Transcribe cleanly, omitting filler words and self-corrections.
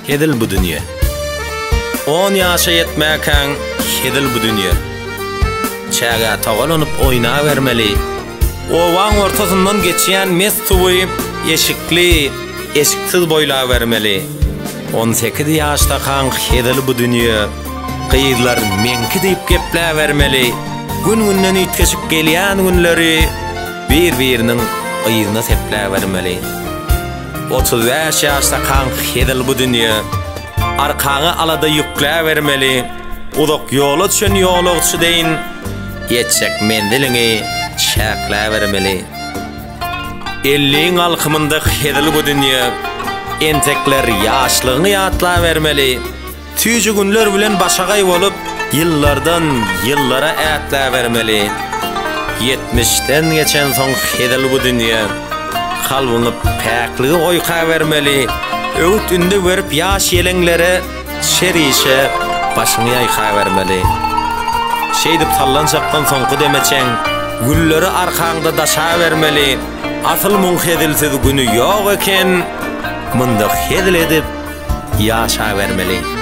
Hezil bu dünýe. On ýaşa ýetmäkäň hezil bu dünýe. Çägä togalanyp oýnabermeli. Obaň ortasyndan geçýän mes suwy eşikli, eşiksiz boýlabermeli. 18 ýaşdakaň hezil bu dünýe. Gyzlar meňki diýip gepläbermeli. Gün-günden üýtgeşik gelýän günleri bir-biriniň yzyna sepläbermeli. 35 ýaşdakaň hezil bu dünýe. Arkaňa alada ýükläbermeli. Uzak ýola düşen ýolagçy deýin, ýetjek menziliňi çäkläbermeli. Elliň alkymynda hezil bu dünýe. Entekler ýaşlygyňy ýatlabermeli. Süýji günler bilen başagaý bolup, ýyllardan ýyllara ätläbermeli. Ýetmişden geçensoň hezil bu dünýe. Kalbyňy päklige oýkabermeli. Öwüt-ündew berip ýaş ýeleňlere şer işe başyňy ýaýkabermeli. Şeýdip sallançakdan soňky deme çen gülleri arkaňda daşabermeli. Asyl muň hezilsiz güni ýok eken, munda hezil edip ýaşabermeli.